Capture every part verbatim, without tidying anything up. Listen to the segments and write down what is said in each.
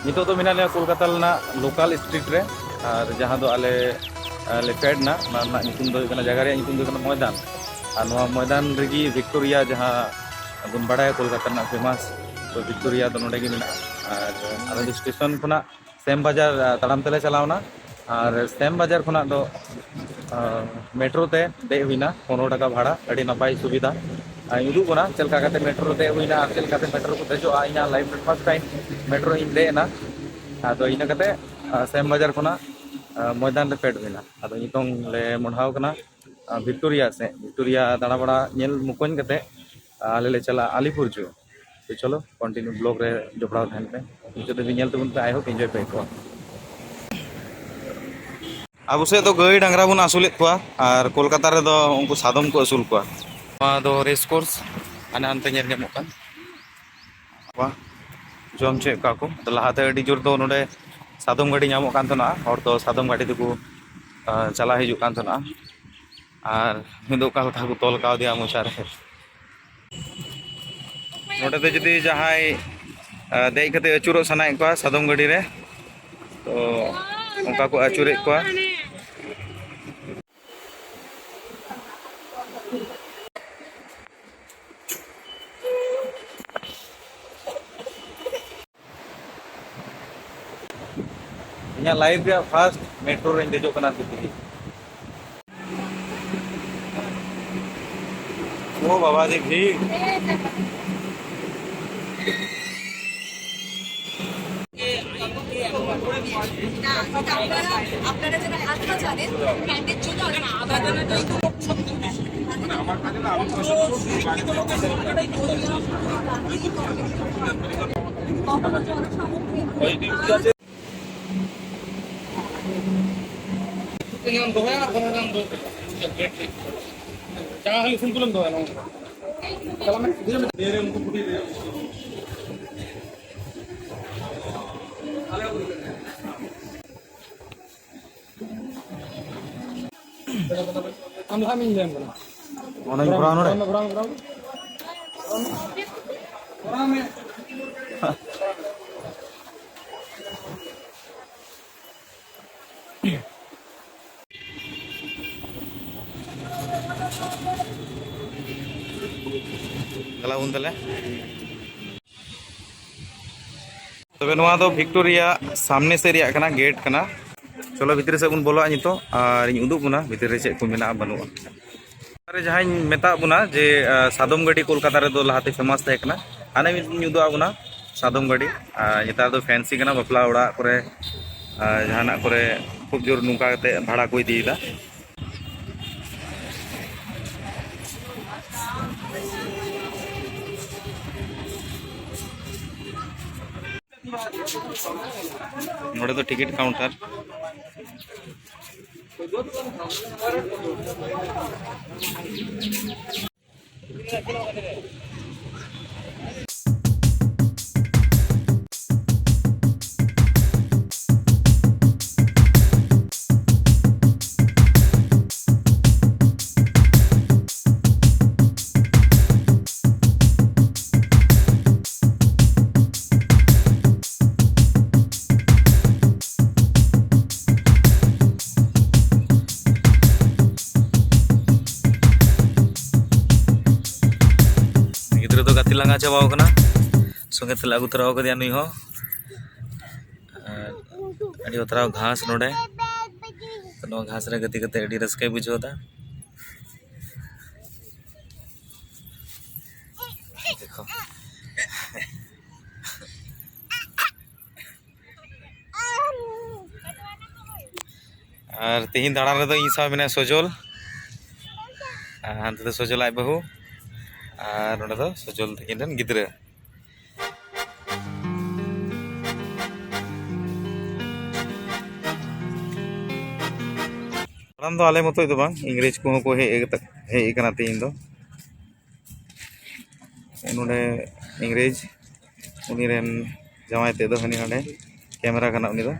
ᱱᱤᱛᱚᱜ ᱫᱚ ᱢᱮᱱᱟᱜ ᱞᱮᱭᱟ ᱠᱳᱞᱠᱟᱛᱟ ᱨᱮᱱᱟᱜ ᱞᱳᱠᱟᱞ ᱥᱴᱨᱤᱴ ᱨᱮ, ᱟᱨ ᱡᱟᱦᱟᱸ ᱫᱚ ᱟᱞᱮ ᱟᱨ ᱞᱮ ᱯᱷᱮᱰ ᱮᱱᱟ, ᱚᱱᱟ ᱨᱮᱱᱟᱜ ᱧᱩᱛᱩᱢ ᱫᱚ ᱦᱩᱭᱩᱜ ᱠᱟᱱᱟ, ᱡᱟᱭᱜᱟ ᱨᱮᱭᱟᱜ ᱧᱩᱛᱩᱢ ᱫᱚ ᱦᱩᱭᱩᱜ ᱠᱟᱱᱟ ᱢᱚᱭᱫᱟᱱ᱾ ᱟᱨ ᱱᱚᱣᱟ ᱢᱚᱭᱫᱟᱱ ᱨᱮᱜᱮ ᱵᱷᱤᱠᱴᱳᱨᱤᱭᱟ, ᱡᱟᱦᱟᱸ ᱵᱚᱱ ᱵᱟᱲᱟᱭᱟ ᱠᱳᱞᱠᱟᱛᱟ ᱨᱮᱱᱟᱜ ᱯᱷᱮᱢᱟᱥ, ᱛᱚ ᱵᱷᱤᱠᱴᱳᱨᱤᱭᱟ ᱫᱚ ᱱᱚᱰᱮ ᱜᱮ ᱢᱮᱱᱟᱜᱼᱟ᱾ ᱟᱨ ᱟᱞᱮ ᱫᱚ ᱥᱴᱮᱥᱚᱱ ᱠᱷᱚᱱᱟᱜ ᱥᱮᱢ ᱵᱟᱡᱟᱨ, ᱟ, ᱛᱟᱲᱟᱢ ᱛᱮᱞᱮ ᱪᱟᱞᱟᱣᱱᱟ᱾ ᱟᱨ ᱥᱮᱢ ᱵᱟᱡᱟᱨ ᱠᱷᱚᱱᱟᱜ ᱫᱚ, ᱟ, ᱢᱮᱴᱨᱳ ᱛᱮ ᱫᱮᱡ ᱦᱩᱭᱱᱟ, ᱯᱚᱱᱨᱚ ᱴᱟᱠᱟ ᱵᱷᱟᱲᱟ, ᱟᱹᱰᱤ ᱱᱟᱯᱟᱭ ᱥᱩᱵᱤᱫᱷᱟ᱾ ᱟᱨ ᱩᱫᱩᱜ ᱠᱟᱱᱟ ᱪᱮᱫ ᱞᱮᱠᱟ ᱠᱟᱛᱮ ᱢᱮᱴᱨᱳ ᱨᱮ ᱫᱮᱡ ᱦᱩᱭᱱᱟ ᱟᱨ ᱪᱮᱫ ᱞᱮᱠᱟᱛᱮ ᱢᱮᱴᱨᱳ ᱨᱮᱠᱚ ᱫᱮᱡᱚᱜᱼᱟ᱾ ᱤᱧᱟᱹᱜ ᱞᱟᱭᱤᱯᱷ ᱨᱮ ᱯᱷᱟᱥᱴ ᱴᱟᱭᱤᱢ ᱢᱮᱴᱨᱳ ᱤᱧ ᱫᱮᱡ ᱮᱱᱟ᱾ ᱟᱫᱚ ᱤᱱᱟᱹ ᱠᱟᱛᱮ, ᱟ, ᱥᱮᱢ ᱵᱟᱡᱟᱨ ᱠᱷᱚᱱᱟᱜ, ᱟ, ᱢᱚᱭᱫᱟᱱ ᱨᱮ ᱯᱷᱮᱰ ᱦᱩᱭᱱᱟ᱾ ᱟᱫᱚ ᱱᱤᱛᱚᱝ ᱞᱮ ᱢᱚᱦᱰᱟᱣ ᱠᱟᱱᱟ, ᱟ, ᱵᱷᱤᱠᱴᱳᱨᱤᱭᱟ ᱥᱮᱫ᱾ ᱵᱷᱤᱠᱴᱳᱨᱤᱭᱟ ᱫᱟᱬᱟᱵᱟᱲᱟ ᱧᱮᱞ ᱢᱚᱠᱚᱧ ᱠᱟᱛᱮ, ᱟ, ᱟᱞᱮ ᱞᱮ ᱪᱟᱞᱟᱜᱼᱟ ᱟᱞᱤᱯᱩᱨ ᱡᱩ᱾ ᱛᱚ ᱪᱚᱞᱚ, ᱠᱚᱱᱴᱤᱱᱤᱭᱩ ᱵᱞᱚᱜ ᱨᱮ ᱡᱚᱯᱲᱟᱣ ᱛᱟᱦᱮᱱ ᱯᱮ, ᱢᱩᱪᱟᱹᱫ ᱫᱷᱟᱹᱵᱤᱡ ᱧᱮᱞ ᱛᱟᱵᱚᱱ ᱯᱮ, ᱟᱭ ᱦᱳᱯ ᱮᱱᱡᱚᱭ ᱯᱮ ᱟᱹᱭᱠᱟᱹᱣᱟ᱾ ᱟᱵᱚ ᱥᱮᱫ ᱫᱚ ᱜᱟᱹᱭ ᱰᱟᱝᱨᱟ ᱵᱚᱱ ᱟᱹᱥᱩᱞᱮᱫ ᱠᱚᱣᱟ, ᱟᱨ ᱠᱳᱞᱠᱟᱛᱟ ᱨᱮᱫᱚ ᱩᱱᱠᱩ ᱥᱟᱫᱚᱢ ᱠᱚ ᱟᱹᱥᱩᱞ ᱠᱚᱣᱟ᱾ ᱱᱚᱣᱟ ᱫᱚ ᱨᱮᱥ ᱠᱳᱨᱥ, ᱦᱟᱱᱮ ᱦᱟᱱᱛᱮ ᱧᱮᱞ ᱧᱟᱢᱚᱜ ᱠᱟᱱ᱾ ᱡᱚᱢ ᱦᱚᱪᱚᱭᱮᱫ ᱠᱚᱣᱟ ᱠᱚ᱾ ᱟᱫᱚ ᱞᱟᱦᱟᱛᱮ ᱟᱹᱰᱤ ᱡᱳᱨ ᱫᱚ ᱱᱚᱰᱮ ᱥᱟᱫᱚᱢ ᱜᱟᱹᱰᱤ ᱧᱟᱢᱚᱜ ᱠᱟᱱ ᱛᱟᱦᱮᱱᱟ, ᱦᱚᱲ ᱫᱚ ᱥᱟᱫᱚᱢ ᱜᱟᱹᱰᱤ ᱛᱮᱠᱚ, ᱟ, ᱪᱟᱞᱟᱣ ᱦᱤᱡᱩᱜ ᱠᱟᱱ ᱛᱟᱦᱮᱱᱟ᱾ ᱟᱨ ᱱᱩᱭ ᱫᱚ ᱚᱠᱟ ᱞᱮᱠᱟ ᱠᱚ ᱛᱚᱞ ᱠᱟᱣᱫᱮᱭᱟ ᱢᱚᱪᱟ ᱨᱮ᱾ ᱱᱚᱰᱮ ᱫᱚ ᱡᱩᱫᱤ ᱡᱟᱦᱟᱸᱭ, ᱟ, ᱫᱮᱡ ᱠᱟᱛᱮ ᱟᱹᱪᱩᱨᱚᱜ ᱥᱟᱱᱟᱭᱮᱫ ᱠᱚᱣᱟ ᱥᱟᱫᱚᱢ ᱜᱟᱹᱰᱤ ᱨᱮ, ᱛᱚ ᱚᱱᱠᱟ ᱠᱚ ᱟᱹᱪᱩᱨᱮᱫ ᱠᱚᱣᱟ᱾ ᱤᱧᱟᱹᱜ ᱞᱟᱭᱤᱯᱷ ᱨᱮᱭᱟᱜ ᱯᱷᱟᱥᱴ ᱢᱮᱴᱨᱳ ᱨᱮᱧ ᱫᱮᱡᱚᱜ ᱠᱟᱱᱟ ᱫᱤᱞᱞᱤ᱾ ᱳ ᱵᱟᱵᱟ ᱡᱮ ᱵᱷᱤᱲ! ᱫᱚᱦᱚᱭᱟ ᱟᱨ ᱵᱟᱝᱠᱷᱟᱱ ᱫᱚ ᱪᱟᱸᱜᱟ ᱠᱷᱟᱹᱞᱤ ᱥᱤᱢᱯᱮᱞ ᱮᱢ ᱫᱚᱦᱚᱭᱟ ᱱᱚᱣᱟ᱾ ᱪᱟᱞᱟᱜ ᱢᱮ, ᱫᱮ ᱨᱮ ᱩᱱᱠᱩ ᱠᱩᱴᱤ ᱨᱮ᱾ ᱟᱢ ᱞᱟᱦᱟ ᱢᱮ, ᱤᱧ ᱞᱟᱹᱭᱟᱢ ᱠᱟᱱᱟ᱾ ᱚᱱᱟᱧ ᱠᱚᱨᱟᱣ ᱱᱚᱰᱮ? ᱠᱚᱨᱟᱣ ᱢᱮ, ᱠᱚᱨᱟᱣ ᱢᱮ, ᱠᱚᱨᱟᱣ ᱢᱮ᱾ ᱠᱚᱨᱟᱣ ᱢᱮ᱾ ᱛᱟᱦᱞᱮ ᱛᱚᱵᱮ ᱱᱚᱣᱟ ᱫᱚ ᱵᱷᱤᱠᱴᱳᱨᱤᱭᱟ ᱥᱟᱢᱱᱮ ᱥᱮᱫ ᱨᱮᱭᱟᱜ ᱠᱟᱱᱟ, ᱜᱮᱴ ᱠᱟᱱᱟ᱾ ᱪᱚᱞᱚ ᱵᱷᱤᱛᱨᱤ ᱥᱮᱫ ᱵᱚᱱ ᱵᱚᱞᱚᱜᱼᱟ ᱱᱤᱛᱚᱜ, ᱟᱨ ᱤᱧ ᱩᱫᱩᱜ ᱵᱚᱱᱟ ᱵᱷᱤᱛᱨᱤ ᱨᱮ ᱪᱮᱫ ᱠᱚ ᱢᱮᱱᱟᱜᱼᱟ ᱵᱟᱹᱱᱩᱜᱼᱟ᱾ ᱟᱨ ᱡᱟᱦᱟᱸᱧ ᱢᱮᱛᱟᱜ ᱵᱚᱱᱟ ᱡᱮ ᱟᱸ, ᱥᱟᱫᱚᱢ ᱜᱟᱹᱰᱤ ᱠᱳᱞᱠᱟᱛᱟ ᱨᱮᱫᱚ ᱞᱟᱦᱟᱛᱮ ᱯᱷᱮᱢᱟᱥ ᱛᱟᱦᱮᱸ ᱠᱟᱱᱟ, ᱦᱟᱱᱮ ᱢᱤᱫ ᱫᱤᱱ ᱩᱫᱩᱜ ᱟᱵᱚᱱᱟ ᱥᱟᱫᱚᱢ ᱜᱟᱹᱰᱤ᱾ ᱟᱨ ᱱᱮᱛᱟᱨ ᱫᱚ ᱯᱷᱮᱱᱥᱤ ᱠᱟᱱᱟ, ᱵᱟᱯᱞᱟ ᱚᱲᱟᱜ ᱠᱚᱨᱮ ᱟᱨ ᱡᱟᱦᱟᱱᱟᱜ ᱠᱚᱨᱮ ᱠᱷᱩᱵ ᱡᱳᱨ ᱱᱚᱝᱠᱟ ᱠᱟᱛᱮ ᱵᱷᱟᱲᱟ ᱠᱚ ᱤᱫᱤᱭᱮᱫᱟ᱾ ᱱᱚᱰᱮ ᱫᱚ ᱴᱤᱠᱤᱴ ᱠᱟᱣᱩᱱᱴᱟᱨ᱾ ᱜᱤᱫᱽᱨᱟᱹ ᱫᱚ ᱜᱟᱛᱮ ᱞᱟᱸᱜᱟ ᱪᱟᱵᱟᱣ ᱠᱟᱱᱟ, ᱥᱚᱸᱜᱮ ᱛᱮᱞᱮ ᱟᱹᱜᱩ ᱛᱚᱨᱟ ᱟᱠᱟᱫᱮᱭᱟ ᱱᱩᱭ ᱦᱚᱸ᱾ ᱟᱨ ᱟᱹᱰᱤ ᱵᱟᱛᱨᱟᱣ ᱜᱷᱟᱥ ᱱᱚᱰᱮ, ᱱᱚᱣᱟ ᱜᱷᱟᱥ ᱨᱮ ᱜᱟᱛᱮ ᱠᱟᱛᱮ ᱟᱹᱰᱤ ᱨᱟᱹᱥᱠᱟᱹᱭ ᱵᱩᱡᱷᱟᱹᱣ ᱮᱫᱟ᱾ ᱫᱮᱠᱷᱚ᱾ ᱟᱨ ᱛᱮᱦᱮᱧ ᱫᱟᱬᱟᱱ ᱨᱮᱫᱚ ᱤᱧ ᱥᱟᱶ ᱢᱮᱱᱟᱭᱟ ᱥᱚᱡᱚᱞ, ᱟᱨ ᱦᱟᱱᱛᱮ ᱫᱚ ᱥᱚᱡᱚᱞ ᱟᱡ ᱵᱟᱹᱦᱩ, ᱟᱨ ᱱᱚᱸᱰᱮ ᱫᱚ ᱥᱚᱡᱚᱞ ᱛᱟᱹᱠᱤᱱ ᱨᱮᱱ ᱜᱤᱫᱽᱨᱟᱹ᱾ ᱫᱟᱬᱟᱱ ᱫᱚ ᱟᱞᱮ ᱢᱚᱛᱚᱡ ᱫᱚ ᱵᱟᱝ, ᱤᱝᱨᱮᱡᱽ ᱠᱚᱦᱚᱸ ᱠᱚ ᱦᱮᱡ, ᱦᱮᱡ ᱟᱠᱟᱱᱟ ᱛᱮᱦᱮᱧ ᱫᱚ᱾ ᱱᱚᱰᱮ ᱤᱝᱨᱮᱡᱽ, ᱩᱱᱤ ᱨᱮᱱ ᱡᱟᱶᱟᱭ ᱛᱮᱫ ᱫᱚ ᱦᱟᱹᱱᱤ ᱦᱟᱸᱰᱮ ᱠᱮᱢᱮᱨᱟ ᱠᱟᱱᱟ ᱩᱱᱤ ᱫᱚ᱾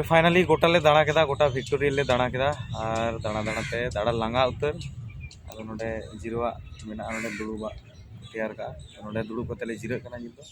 ᱯᱷᱟᱭᱱᱟᱞᱤ ᱜᱚᱴᱟ ᱞᱮ ᱫᱟᱬᱟ ᱠᱮᱫᱟ, ᱜᱚᱴᱟ ᱵᱷᱤᱠᱴᱳᱨᱤᱭᱟ ᱞᱮ ᱫᱟᱬᱟ ᱠᱮᱫᱟ᱾ ᱟᱨ ᱫᱟᱬᱟ ᱫᱟᱬᱟ ᱛᱮ ᱫᱟᱬᱟ ᱞᱟᱸᱜᱟ ᱩᱛᱟᱹᱨ᱾ ᱟᱫᱚ ᱱᱚᱰᱮ ᱡᱤᱨᱟᱹᱣᱟᱜ ᱢᱮᱱᱟᱜᱼᱟ, ᱱᱚᱰᱮ ᱫᱩᱲᱩᱵᱟᱜ ᱠᱚ ᱛᱮᱭᱟᱨ ᱠᱟᱜᱼᱟ᱾ ᱱᱚᱰᱮ ᱫᱩᱲᱩᱵ ᱠᱟᱛᱮ ᱞᱮ ᱡᱤᱨᱟᱹᱜ ᱠᱟᱱᱟ ᱱᱤᱛ ᱫᱚ᱾